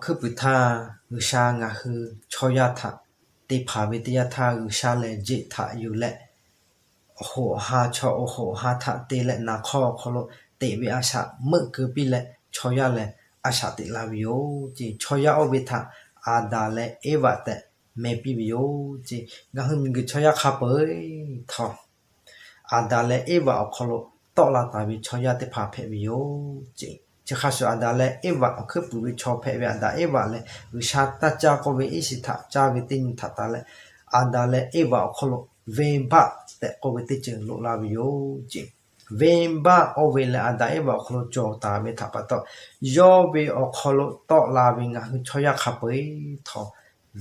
Hkuiˉ puiˍ htaˇ, G'uiˬsha ngaˬ hui chaw yaˇ htaꞈ te hpanˍ ve teˇ yanˇ htaˇ, G'uiˬsha lehˬ jeꞈ htaꞈ yuˬ leh, awˬ hoꞈ awˬ ha, chaw awˬ hoꞈ awˬ ha htaꞈ te leh naˍ hk'awˇ awˬ hk'aw lo teꞈ ve a shaꞈ meuˆ keu piˇ leh, chaw yaˇ lehˬ a shaꞈ teꞈ la ve yoˬ ce. Chaw yaˇ oˇ ve htaꞈ Aˍdanˍ leh Eˇvaꞈ tehꞈ meh piˇ ve yoˬ ce. Ngaˬ hui miˬguiˬ chaw yaˇ hk'a peu-eˬ htawˇ, Aˍdanˍ leh Eˇvaꞈ awˬ hk'aw lo tawˆ la taˍ ve chaw yaˇ teˇ hpaˍ hpehꞈ ve yoˬ ce. Chi hk'a shuˍ, Aˍdanˍ leh Eˇvaꞈ awˬ hkuiˉ puiˍ ve chaw hpehꞈ ve Aˍdanˍ Eˇvaꞈ lehˬ, G'uiˬsha taˇ caˇ k'oˆ ve iˉ shiˍ htaꞈ caˇ ve teˇ nyi htaꞈ tanˍ leh, Aˍdanˍ leh Eˇvaꞈ awˬ hk'aw lo venˇbaˆ tehꞈ k'oˆ ve teˇ ceuˬ loꞈ la ve yoˬ ce. Venˇbaˆ oˇ ve lehˬ, Aˍdanˍ Eˇvaꞈ awˬ hk'aw lo cawˬ taˍ ve htaꞈ pa taw, yawˇ ve awˬ hk'aw lo tawˆ la ve ngaˬ hui chaw yaˇ hk'a peu-eˬ htawˇ,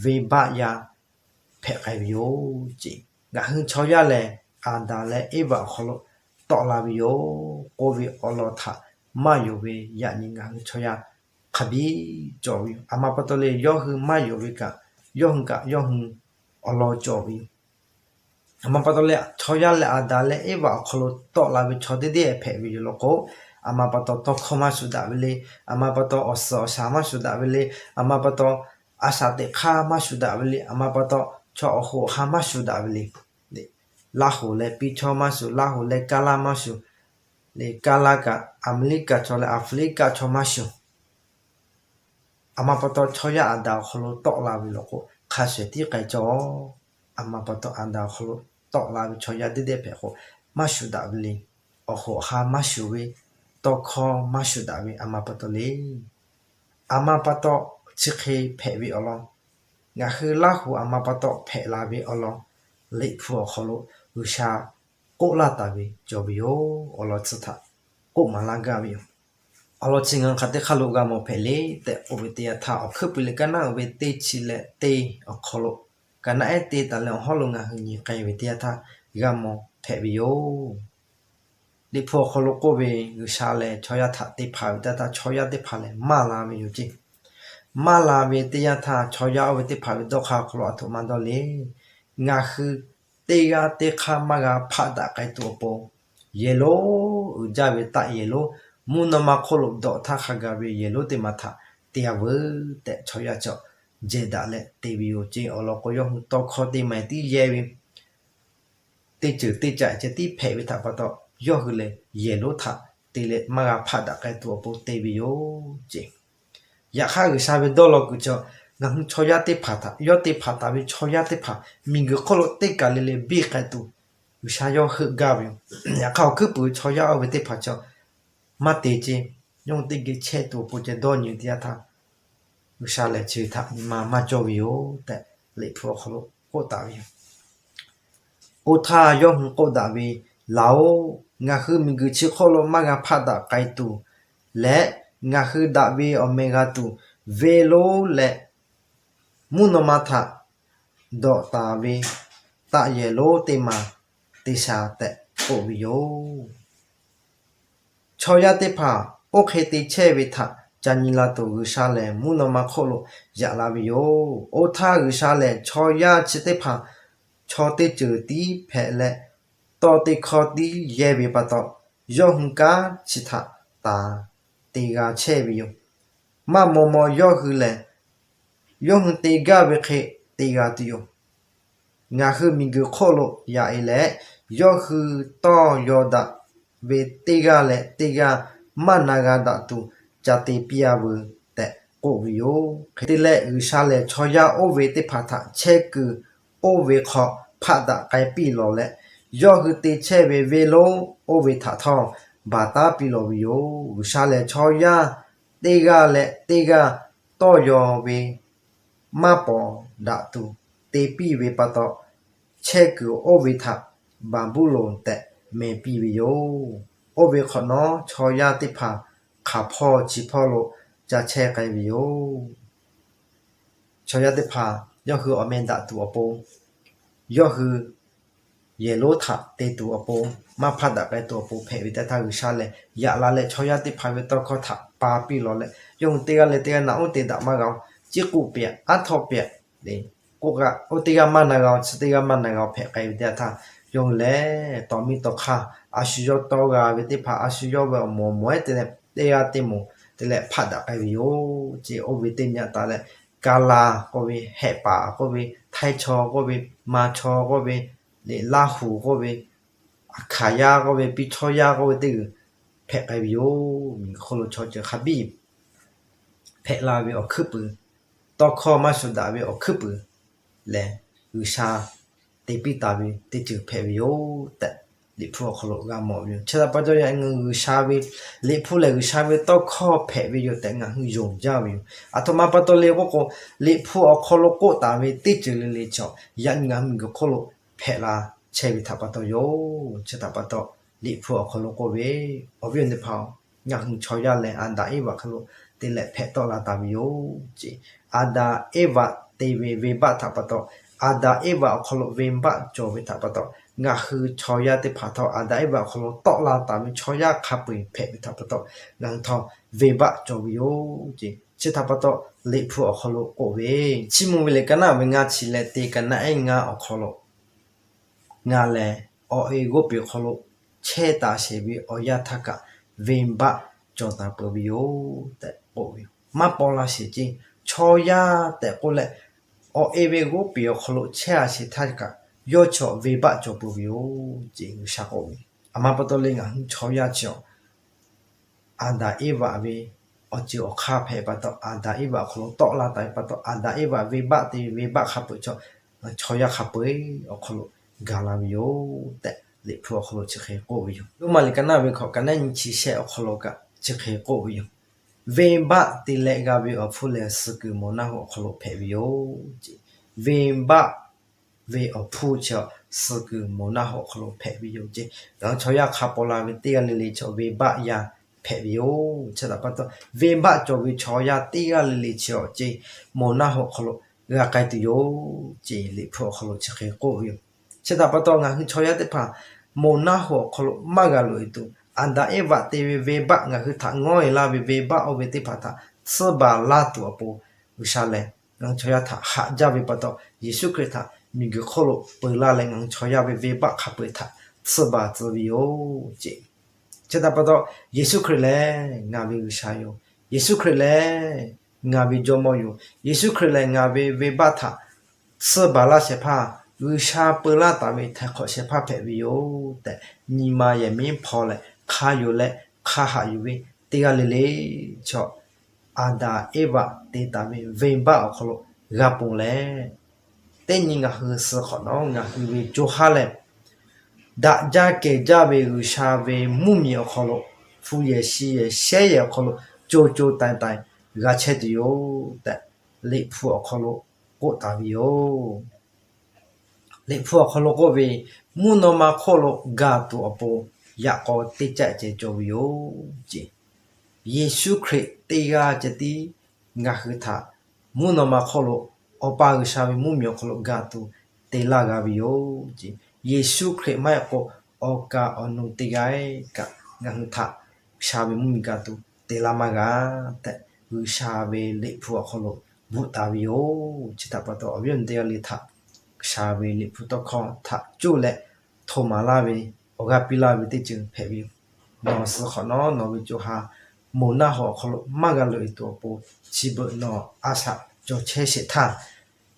venˇbaˆ yaˇ hpehꞈ k'ai ve yoˬ ce. Ngaˬ hui chaw yaˇ lehˬ, Aˍdanˍ leh Eˇvaꞈ awˬ hk'aw lo tawˆ la ve yoˬ k'oˆ ve awˬ lawn htaꞈ maˇ yonˍ ve yaꞈ nyi ngaˬ hui chaw yaˇ hk'a biˇ cawˬ ve yoˬ. A ma pa taw le, yawˇ hui maˇ yonˍ ve kaꞈ, yawˇ hui kaꞈ yawˇ hui awˬ lawn cawˬ ve yoˬ. A ma pa taw le, chaw yaˇ lehˬ Aˍdanˍ leh Eˇvaꞈ awˬ hk'aw lo tawˆ la ve chaw teˇ deˇ hpehꞈ ve yoˬ law k'o, a ma pa taw tawˇ hkawˇ maˇ shuˍ daꞈ ve le. A ma pa taw awˬ suhˍ awˬ shaˍ maˇ shuˍ daꞈ ve le. A ma pa taw a shaꞈ teꞈ hk'aˇ maˇ shuˍ daꞈ ve le. A ma pa taw chaw awˬ hoꞈ awˬ ha maˇ shuˍ daꞈ ve le. Laˇ hoˍ leh piˇ chaw maˇ shuˍ, Laˇ hoˍ leh Kaˇlaˇ maˇ shuˍ, le Kaˇlaˇ kaꞈ Aˍmeˍriˆkaˆ chaw leh Aˍfriˆkaˆ chaw maˇ shuˍ. A ma pa taw chaw yaˇ Aˍdanˍ awˬ hk'aw lo tawˆ la ve law k'o, hk'a shehˍ tiˉ k'ai cawˇ. A ma pa taw Aˍdanˍ awˬ hk'aw lo tawˆ la ve chaw yaˇ teˇ deˇ hpehꞈ k'o, maˇ shuˍ daꞈ ve le. Awˬ hoꞈ awˬ ha maˇ shuˍ ve, tawˇ hkawˇ maˇ shuˍ daꞈ ve a ma pa taw le. A ma pa taw chi hk'e hpehꞈ ve awˬ lawn, ngaˬ hui Laˇ hoˍ a ma pa taw hpehꞈ la ve awˬ lawn, Liꞈ hpu awˬ hk'aw lo G'uiˬsha k'oˆ laˇ taˍ ve cawˬ ve yoˬ. Awˬ lawn chi htaꞈ k'oˆ maˍ laˇ gaˇ ve yoˬ. Awˬ lawn chi ngaˬ hui hk'aˬ teˇ hk'aˇ lo g'a mawˬ hpehꞈ le tehꞈ k'oˆ ve teˇ yanˇ htaˇ, Awˬ hkuiˉ puiˍ leh kaˇ naˉ uiˍ ve teˇ chi leh teˇ awˬ hk'aw lo, kaꞈ naˆ ehˉ te taˍ leh awˬ hawˉ lo ngaˬ hui nyi k'ai ve teˇ yanˇ htaˇ g'a mawˬ hpehꞈ ve yoˬ. Liꞈ hpu awˬ hk'aw lo k'oˆ ve, G'uiˬsha lehˬ chaw yaˇ htaꞈ te hpanˍ ve teˇ yanˇ htaˇ, chaw yaˇ teˇ hpaˍ lehˬ maˇ la ve yoˬ ce. Maˇ la ve teˇ yanˇ htaˇ, chaw yaˇ oˇ ve teˇ hpaˍ ve dawˇ hk'aˇ awˬ hk'aw lo aˬ htoꞈ ma dawˇ le. Ngaˬ hui teˇ g'aˇ teˇ hk'aˇ maˇ g'a hpaˆ daꞈ k'ai tuˬ awˬ pon, yehˬ lonˉ uiˍ jaˇ ve taˆ yehˬ lonˉ, mvuhˇ naw ma hk'oˆ lo dawꞈ htaˇ hk'a gaˬ ve yehˬ lonˉ teˇ ma htaꞈ te-a veuˬ tehꞈ chaw yaˇ cawˬ jehˬ daꞈ leh te ve yoˬ ce. Awˬ lawn k'o, yawˇ hui tawˇ hkawˇ teˇ ma tiˉ yehˇ ve, teˇ ceuˬ teˇ caꞈ ceh tiˉ hpehꞈ ve htaꞈ pa taw, yawˇ hui lehˬ yehˬ lonˉ htaꞈ te leh maˇ g'a hpaˆ daꞈ k'ai tuˬ awˬ pon te ve yoˬ ce. Yaꞈ hk'aˇ, G'uiˬsha ve dawˇ law kuiˬ cawˬ, ngaˬ hui chaw yaˇ teˇ hpaˍ htaꞈ, yawˇ te hpanˍ taˍ ve chaw yaˇ teˇ hpaˍ miˬguiˬ hk'oˆ lo teˇ kaˬ le le biˇ k'ai tuˬ, G'uiˬsha yawˇ heuˆ gaˇ ve yoˬ. Yaꞈ hk'aˇ, awˬ hkuiˉ puiˍ ve chaw yaˇ oˇ ve teˇ hpaˍ cawˬ maˇ te ce. Yawˇ hui teˇ geh chehˇ tuˬ awˬ pon ceh dawˇ nyi teˇ yanˇ htaˇ, G'uiˬsha lehˬ chi ve htaꞈ nyi ma maˇ cawˇ ve yoˬ tehꞈ, Liꞈ hpu awˬ hk'aw lo k'oˆ taˍ ve yoˬ. Oˇ htaˇ yawˇ hui k'oˆ daꞈ ve, Laˬ-oꞈ, ngaˬ hui miˬguiˬ chi hk'oˆ lo maˇ g'a hpaˆ daꞈ k'ai tuˬ leh, ngaˬ hui daꞈ ve awˬ meh g'a tuˬ, venˇ lonˉ leh mvuhˇ naw ma htaꞈ dawꞈ taˍ ve taˆ yehˬ lonˉ teˇ ma te sha tehꞈ k'oˆ ve yoˬ. Chaw yaˇ teˇ hpaˍ oˇ hk'e te chehˇ ve htaꞈ ca nyi la tuˬ, G'uiˬsha lehˬ mvuhˇ naw ma hk'oˆ lo yaꞈ la ve yoˬ. Oˇ htaˇ G'uiˬsha lehˬ chaw yaˇ chi teˇ hpaˍ chaw teˇ ceuˬ tiˉ hpehꞈ leh, tawˇ teˇ hkawˇ tiˉ yehˇ ve pa taw, yawˇ hui kanˉ chi htaꞈ taˍ te g'a chehˇ ve yoˬ. Maˇ maw maw yawˇ hui lehˬ, yawˇ hui te gaˇ ve hk'e te g'a tuˬ yoˬ. Ngaˬ hui miˬguiˬ hk'oˆ lo yaꞈ-e leh, yawˇ hui tawˇ yaw daꞈ ve teˇ g'aˇ leh teˇ g'aˇ maˇ na g'a daꞈ tuˬ ca te piˇ-a veuˬ tehꞈ k'oˆ ve yoˬ. Hk'e te leh, G'uiˬsha lehˬ chaw yaˇ oˇ ve teˇ hpaˍ htaꞈ chehˇ kuiˬ oˇ ve hk'aw hpaˆ daꞈ k'ai piˇ lawˬ leh, yawˇ hui te chehˇ ve venˇ lonˉ oˇ ve htaꞈ htawˇ baˬ taˉ piˇ lawˬ ve yoˬ. G'uiˬsha lehˬ chaw yaˇ teˇ g'aˇ leh teˇ g'aˇ tawˇ yaw ve maˇ pawnˍ daꞈ tuˬ te piˇ ve pa taw, chehˇ kuiˬ oˇ ve htaꞈ Baˍbuˍlonˍ tehꞈ meh piˇ ve yoˬ. Oˇ ve hk'awꞈ nawˉ, chaw yaˇ teˇ hpaˍ hk'aˬ hpawˇ chi hpawˇ lo ca chehˇ k'ai ve yoˬ. Chaw yaˇ teˇ hpaˍ yawˇ hui awˬ meh daꞈ tuˬ awˬ pon, yawˇ hui yehˬ lonˉ htaꞈ te tuˬ awˬ pon, maˇ hpaˆ daꞈ k'ai tuˬ awˬ pon hpehꞈ ve teˇ htaˇ, G'uiˬsha lehˬ yaꞈ la leh chaw yaˇ teˇ hpaˍ ve tawˇ hkawˇ htaꞈ pa piˇ lawˬ leh, yawˇ hui teˇ g'aˇ leh teˇ g'aˇ naꞈ uˉ te daꞈ maˇ g'a-oˬ. Ciˉ k'oˆ pehꞈ, aˉ htawˇ pehꞈ, k'oˆ kaꞈ oˇ teˇ g'aˇ maˇ na g'a-oˬ, chi teˇ g'aˇ maˇ na g'a-oˬ hpehꞈ k'ai ve teˇ yanˇ htaˇ, yawˇ hui lehˬ tawˍ miˇ tawˍ hk'aˇ a shu yawˇ tawˇ g'a ve teˇ hpaˍ, a shu yawˇ ve awˬ moˍ awˬ moˍ ehˉ te leh, teˇ g'aˇ teˇ moˍ te leh hpaˆ daꞈ k'ai ve yoˬ ce. Oˇ ve teˇ nyi a taˍ leh, Kaˍlaˍ k'oˆ ve, Hehˍ paˍ k'oˆ ve, Htaiˇ chaw k'oˆ ve, Ma chaw k'oˆ ve, le Laˇ huˍ k'oˆ ve, Aˍhkaˍ yaˇ k'oˆ ve, piˇ chawˇ yaˇ k'oˆ ve teˇ g'uiˬ hpehꞈ k'ai ve yoˬ. Miˬguiˬ hk'oˆ lo chaw ceuˬ hk'a biˇ hpehꞈ la ve awˬ hkuiˉ puiˍ, tawˇ hkawˇ maˇ shuˍ daꞈ ve awˬ hkuiˉ puiˍ lehˬ, G'uiˬsha te piˇ taˍ ve teˇ ceuˬ hpehꞈ ve yoˬ tehꞈ, Liꞈ hpu awˬ hk'aw lo g'a mawˬ ve yoˬ. Chi htaꞈ pa taw yaꞈ nyi G'uiˬsha ve, Liꞈ hpu lehˬ G'uiˬsha ve tawˇ hkawˇ hpehꞈ ve yoˬ tehꞈ ngaˬ hui yonˍ jaˇ ve yoˬ. Aˬ htoꞈ ma pa taw le k'oˆ k'o, Liꞈ hpu awˬ hk'aw lo k'oˆ taˍ ve teˇ ceuˬ le le chaw yaꞈ nyi ngaˬ hui miˬguiˬ hk'oˆ lo hpehꞈ la chehˇ ve htaꞈ pa taw yoˬ. Chi htaꞈ pa taw, Liꞈ hpu awˬ hk'aw lo k'oˆ ve, awˬ viˉ awˬ nyi teˇ hpaˍ-oˬ, ngaˬ hui chaw yaˇ lehˬ Aˍdanˍ Eˇvaꞈ hk'aw lo te leh hpehꞈ tawˆ la taˍ ve yoˬ ce. Aˍdanˍ Eˇvaꞈ te ve venˇbaˆ htaꞈ pa taw, Aˍdanˍ Eˇvaꞈ awˬ hk'aw lo venˇbaˆ cawˬ ve htaꞈ pa taw, ngaˬ hui chaw yaˇ teˇ hpaˍ htawˇ Aˍdanˍ Eˇvaꞈ awˬ hk'aw lo tawˆ la taˍ ve chaw yaˇ hk'a peu-eˬ hpehꞈ ve htaꞈ pa taw, ngaˬ hui htawˇ venˇbaˆ cawˬ ve yoˬ ce. Chi htaꞈ pa taw, Liꞈ hpu awˬ hk'aw lo k'oˆ ve, Chiˇ mvuh ve liꞈ ka naˆ ve ngaˇ chi leh teˇ ka naˆ ehˉ ngaˇ awˬ hk'aw lo, ngaˬ lehˬ awˬ e g'oˇ peˬ awˬ hk'aw lo chehˇ taˍ sheˍ ve awˬ yanˇ htaˇ kaꞈ venˇbaˆ cawˬ taˍ peuˬ ve yoˬ tehꞈ k'oˆ ve yoˬ. Maˇ paw la sheˍ ce. Chaw yaˇ tehꞈ k'oˆ leh, awˬ e ve g'oˇ peˬ awˬ hk'aw lo chehˇ a sheˍ htaˇ kaꞈ, yawˇ chaw venˇbaˆ cawˬ peuˬ ve yoˬ ce. G'uiˬsha k'oˆ ve, aˬ ma pa taw le ngaˬ hui chaw yaˇ chi-aˬ, Aˍdanˍ Eˇvaꞈ ve awˬ ceuˬ awˬ hk'aˇ hpehꞈ pa taw, Aˍdanˍ Eˇvaꞈ awˬ hk'aw lo tawˆ la taˍ ve pa taw, Aˍdanˍ Eˇvaꞈ venˇbaˆ te ve venˇbaˆ hk'a peu-eˬ chaw, chaw yaˇ hk'a peu-eˬ awˬ hk'aw lo gaˬ la ve yoˬ tehꞈ, Liꞈ hpu awˬ hk'aw lo chi hk'e k'oˆ ve yoˬ. Roˉmaꞈ liꞈ ka naˆ ve hkawꞈ ka naˆ nyi chi shehˆ awˬ hk'aw lo kaꞈ chi hk'e k'oˆ ve yoˬ. Venˇbaˆ te leh g'a ve awˬ hpfuhˇ lehˬ, suh kuiˬ moˬ naˆ hoꞈ awˬ hk'aw lo hpehꞈ ve yoˬ ce. Venˇbaˆ ve awˬ hpfuhˇ chi-aˬ, suh kuiˬ moˬ naˆ hoꞈ awˬ hk'aw lo hpehꞈ ve yoˬ ce. Ngaˬ hui chaw yaˇ hk'a paw la ve teˇ g'aˇ le le chaw venˇbaˆ yaˇ hpehꞈ ve yoˬ. Chi htaꞈ pa taw, venˇbaˆ cawˬ ve chaw yaˇ teˇ g'aˇ le le chi-aˬ ce, moˬ naˆ hoꞈ awˬ hk'aw lo g'a k'ai tuˬ yoˬ ce. Liꞈ hpu awˬ hk'aw lo chi hk'e k'oˆ ve yoˬ. Chi htaꞈ pa taw, ngaˬ hui chaw yaˇ teˇ hpaˍ moˬ naˆ hoꞈ awˬ hk'aw lo maˇ g'a loꞈ e tuˬ, Aˍdanˍ Eˇvaꞈ te ve venˇbaˆ ngaˬ hui htaꞈ ngawˇ e laˇ ve venˇbaˆ oˇ ve teˇ hpaˍ htaꞈ tsuhˇ baˬ laˇ tuˬ awˬ pon, G'uiˬsha lehˬ ngaˬ hui chaw yaˇ htaꞈ haꞈ jaˇ ve pa taw, Yeˍsuˆ Hkriꞈ htaꞈ miˬguiˬ hk'oˆ lo peu laˇ leh, ngaˬ hui chaw yaˇ ve venˇbaˆ hk'a peu-eˬ htaꞈ tsuhˇ baˬ tcuh ve yoˬ ce. Chi htaꞈ pa taw, Yeˍsuˆ Hkriꞈ lehˬ ngaˬ ve G'uiˬsha yoˬ. Yeˍsuˆ Hkriꞈ lehˬ ngaˬ ve Jawˇmawˇ yoˬ. Yeˍsuˆ Hkriꞈ lehˬ ngaˬ ve venˇbaˆ htaꞈ tsuhˇ baˬ laˇ shehˍ hpaˇ, G'uiˬsha peu laˇ taˍ ve htaiˍ hk'awꞈ shehˍ hpaˇ hpehꞈ ve yoˬ tehꞈ, nyi ma yehˬ miˉ hpaw leh hk'a yonˍ leh hk'a haꞈ yuˬ ve teˇ g'aˇ le le chaw, Aˍdanˍ Eˇvaꞈ te taˍ ve venˇbaˆ awˬ hk'aw lo g'a ponˬ leh, teˇ nyi ngaˬ hui suh hk'awꞈ nawˉ ngaˬ hui ve co ha lehˬ, daꞈ jaˇ kehˬ jaˇ ve G'uiˬsha ve mvuhˇmiˬ awˬ hk'aw lo, hpu yehˬ shi yehˬ shehˉ yehˬ awˬ hk'aw lo co co taiˍ taiˍ g'a chehˇ tuˬ yoˬ tehꞈ, Liꞈ hpu awˬ hk'aw lo k'oˆ taˍ ve yoˬ. Liꞈ hpu awˬ hk'aw lo k'oˆ ve, mvuhˇ naw ma hk'oˆ lo gaˬ tuˬ awˬ pon yaꞈ k'aw teˇ caˆ ceh cawˬ ve yoˬ ce. Yeˍsuˆ Hkriꞈ teˇ g'aˇ ceh tiˉ ngaˬ hui htaꞈ mvuhˇ naw ma hk'oˆ lo Awˬ pa G'uiˬsha ve mvuhˇmiˬ awˬ hk'aw lo gaˬ tuˬ te laˇ g'a ve yoˬ ce. Yeˍsuˆ Hkriꞈ maˇ heˆ k'o, awˬ kaˍ awˬ nu teˇ g'aˇ kaꞈ ngaˬ hui htaꞈ G'uiˬsha ve mvuhˇmiˬ gaˬ tuˬ te laˇ maˇ g'a tehꞈ, G'uiˬsha ve Liꞈ hpu awˬ hk'aw lo bvuhꞈ taˍ ve yoˬ. Chi htaꞈ pa taw, awˬ viˉ awˬ nyi teˇ g'aˇ le htaꞈ G'uiˬsha ve Liꞈ hpu tawˇ hkawˇ htaꞈ cuˇ leh hto maˍ laˇ ve awˬ g'aˇ piˇ laˇ ve teˇ ceuˬ hpehꞈ ve yoˬ. Nawˬ suh hk'awꞈ nawˉ nawˬ ve co ha moˬ naˆ hoꞈ awˬ hk'aw lo maˇ g'a loꞈ e tuˬ awˬ pon, chi beuꞈ nawˬ a shaꞈ cawˬ chehˇ sheˍ htaˇ,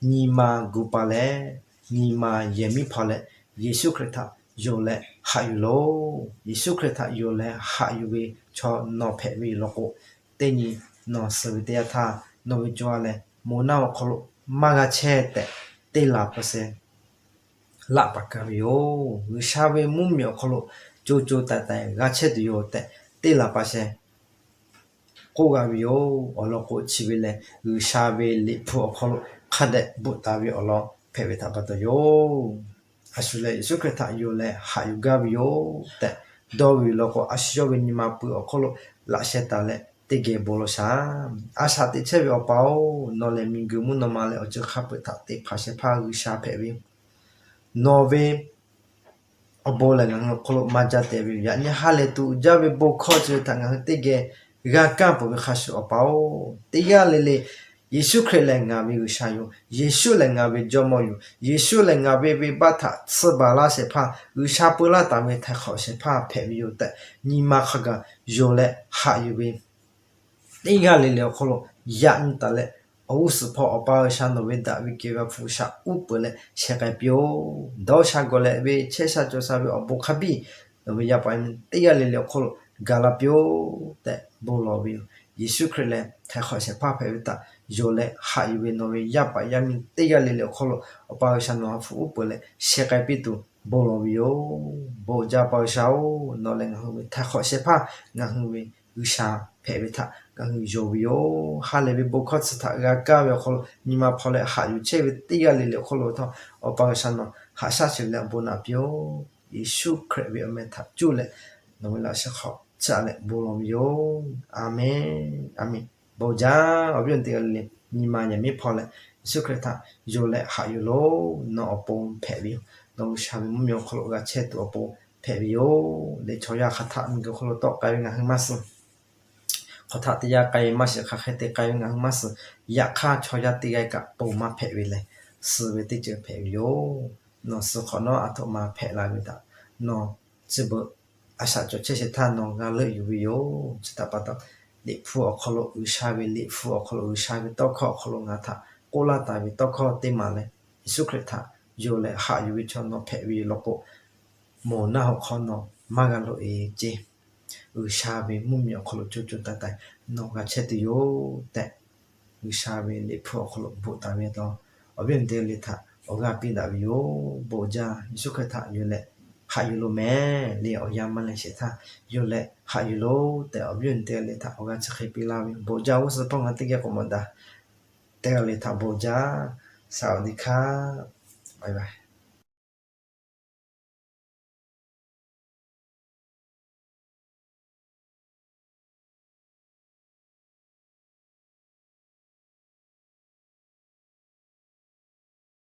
nyi ma gu pa leh, nyi ma yehˬ miˉ hpaw leh, Yeˍsuˆ Hkriꞈ htaꞈ yonˍ leh haꞈ yuˬ loˬ. Yeˍsuˆ Hkriꞈ htaꞈ yonˍ leh haꞈ yuˬ ve chaw nawˬ hpehꞈ ve yoˬ law k'o, teˇ nyi nawˬ suh ve teˇ yanˇ htaˇ, nawˬ ve co ha lehˬ moˬ naˆ hoꞈ awˬ hk'aw lo maˇ g'a chehˇ tehꞈ, teˇ laˬ pa sheh laˆ paˍ kaˍ ve yoˬ. G'uiˬsha ve mvuhˇmiˬ awˬ hk'aw lo co co taiˍ taiˍ g'a chehˇ tuˬ yoˬ tehꞈ, teˇ laˬ pa sheh k'oˆ g'a ve yoˬ. Awˬ lawn k'o, chi ve lehˬ G'uiˬsha ve Liꞈ hpu awˬ hk'aw lo hk'a dehꞈ bvuhꞈ taˍ ve awˬ lawn hpehꞈ ve htaꞈ pa taw yoˬ. A shu lehˬ Yeˍsuˆ Hkriꞈ htaꞈ yonˍ leh haꞈ yuˬ gaˇ ve yoˬ tehꞈ dawˇ ve law k'o, a shu yawˇ ve nyi ma pui awˬ hk'oˆ lo laꞈ sheh taˍ leh teˇ geh bon lawˬ shaˍ. A shaꞈ teꞈ chehˇ ve Awˬ pa-oˬ, nawˬ lehˬ miˬguiˬ mvuhˇ naw ma leh awˬ ceuˬ hk'a peu-eˬ htaꞈ te hpanˍ shehˍ hpaˇ G'uiˬsha hpehꞈ ve yoˬ. Nawˬ ve awˬ bon lehˬ ngaˬ hui awˬ hk'aw lo maˇ jaˇ tehꞈ ve yoˬ. Yaꞈ nyi ha lehˬ tuˬ jaˇ ve bon hkawˇ chi ve htaꞈ ngaˬ hui teˇ geh g'a kaˇ peuˬ ve hk'a shuˍ, Awˬ pa-oˬ, teˇ g'aˇ le le Yeˍsuˆ Hkriꞈ lehˬ ngaˬ ve G'uiˬsha yoˬ. Yeˍsuˆ lehˬ ngaˬ ve Jawˇmawˇ yoˬ. Yeˍsuˆ lehˬ ngaˬ ve venˇbaˆ htaꞈ tsuhˇ baˬ laˇ shehˍ hpaˇ, G'uiˬsha peu laˇ taˍ ve htaiˍ hk'awꞈ shehˍ hpaˇ hpehꞈ ve yoˬ tehꞈ, nyi ma hk'a gaˬ yonˍ leh haꞈ yuˬ ve teˇ g'aˇ le le awˬ hk'aw lo yaꞈ nyi taˍ leh, awˬ g'uˇ suhˍ hpawˇ Awˬ pa G'uiˬsha nawˬ ve daꞈ ve kehˬ ve Awˬ pa G'uiˬsha uˉ peunˍ leh sheh k'ai piˇ-oˬ. Dawˇ sha gawˬ leh ve chehˇ sha cawˬ sha ve awˬ bon hk'a biˇ nawˬ ve yaˇ paˍ yaˇ miˇ teˇ g'aˇ le le awˬ hk'aw lo gaˬ la piˇ-oˬ tehꞈ bon lawˬ ve yoˬ. Yeˍsuˆ Hkriꞈ lehˬ htaiˍ hk'awꞈ shehˍ hpaˇ hpehꞈ ve htaꞈ yonˍ leh haꞈ yuˬ ve nawˬ ve yaˇ paˍ yaˇ miˇ teˇ g'aˇ le le awˬ hk'aw lo Awˬ pa G'uiˬsha nawˬ ha hpu uˉ peunˍ leh sheh k'ai piˇ tuˬ bon lawˬ ve yoˬ. Bon jaˇ Awˬ pa G'uiˬsha-oˬ, nawˬ lehˬ ngaˬ hui ve htaiˍ hk'awꞈ shehˍ hpaˇ, ngaˬ hui ve G'uiˬsha hpehꞈ ve htaꞈ ngaˬ hui yonˍ ve yoˬ. Ha lehˬ ve bon hkawˇ tcuh htaꞈ g'a kaˇ ve awˬ hk'aw lo nyi ma hpaw leh haꞈ yuˬ chehˇ ve teˇ g'aˇ le le awˬ hk'aw lo htawˇ, Awˬ pa G'uiˬsha nawˬ haꞈ shaˉ sheˍ leh awˬ bon naꞈ piˇ-oˬ. Yeˍsuˆ Hkriꞈ ve awˬ meh htaꞈ cuˇ leh nawˬ ve laꞈ sheh hk'aw caꞈ leh bon lawˬ ve yoˬ. A menˬ, a menˬ. Bon jaˇ. Awˬ viˉ awˬ nyi teˇ g'aˇ le le nyi ma yaꞈ miˉ hpaw leh Yeˍsuˆ Hkriꞈ htaꞈ yonˍ leh haꞈ yuˬ loˬ. Nawˬ awˬ pon hpehꞈ ve yoˬ. Nawˬ G'uiˬsha ve mvuhˇmiˬ awˬ hk'aw lo g'a chehˇ tuˬ awˬ pon hpehꞈ ve yoˬ. Leh chaw yaˇ hk'aˬ htaˆ miˬguiˬ hk'aw lo tawˆ k'ai ve ngaˬ hui maˇ suh, hk'aˬ htaˆ teˇ yanˇ k'ai maˇ shiˍ, hk'aˬ hk'e te k'ai ve ngaˬ hui maˇ suh. Yaꞈ hk'aˇ chaw yaˇ teˇ g'aˇ kaꞈ pon maˇ hpehꞈ ve lehˬ, suh ve teˇ ceuˬ hpehꞈ ve yoˬ. Nawˬ suh hk'awꞈ nawˉ a htoꞈ ma hpehꞈ la ve htaꞈ nawˬ chi beuꞈ a shaꞈ cawˬ chehˇ shehˍ htaˇ nawˬ g'a leuˆ yuˬ ve yoˬ. Chi htaꞈ pa taw, Liꞈ hpu awˬ hk'aw lo G'uiˬsha ve, Liꞈ hpu awˬ hk'aw lo G'uiˬsha ve tawˇ hkawˇ awˬ hk'aw lo ngaˬ htaꞈ k'oˆ laˇ taˍ ve tawˇ hkawˇ teˇ maˬ leh, Yeˍsuˆ Hkriꞈ htaꞈ yonˍ leh haꞈ yuˬ ve chaw nawˬ hpehꞈ ve yoˬ law k'o, moˬ naˆ hoꞈ hk'aw nawˬ maˇ g'a loꞈ e ceˇ. G'uiˬsha ve mvuhˇmiˬ awˬ hk'aw lo co co taiˍ taiˍ nawˬ g'a chehˇ tuˬ yoˬ tehꞈ, G'uiˬsha ve Liꞈ hpu awˬ hk'aw lo bvuhꞈ taˍ ve taw, awˬ viˉ awˬ nyi teˇ g'aˇ le htaꞈ awˬ g'aˇ piˇ daꞈ ve yoˬ. Bon jaˇ. Yeˍsuˆ Hkriꞈ htaꞈ yonˍ leh haꞈ yuˬ loˬ mehˍ le. Awˬ yanˇ maˇ leh shehˍ htaˇ yonˍ leh haꞈ yuˬ loˬ tehꞈ, awˬ viˉ awˬ nyi teˇ g'aˇ le htaꞈ awˬ g'aˇ chi hk'e piˇ laˇ ve yoˬ. Bon jaˇ. G'uˇ suhˍ hpawˇ ngaˬ teˇ geh k'awꞈ mawˬ daꞈ teˇ g'aˇ le htaꞈ bon jaˇ. สวัสดีครับ bye bye.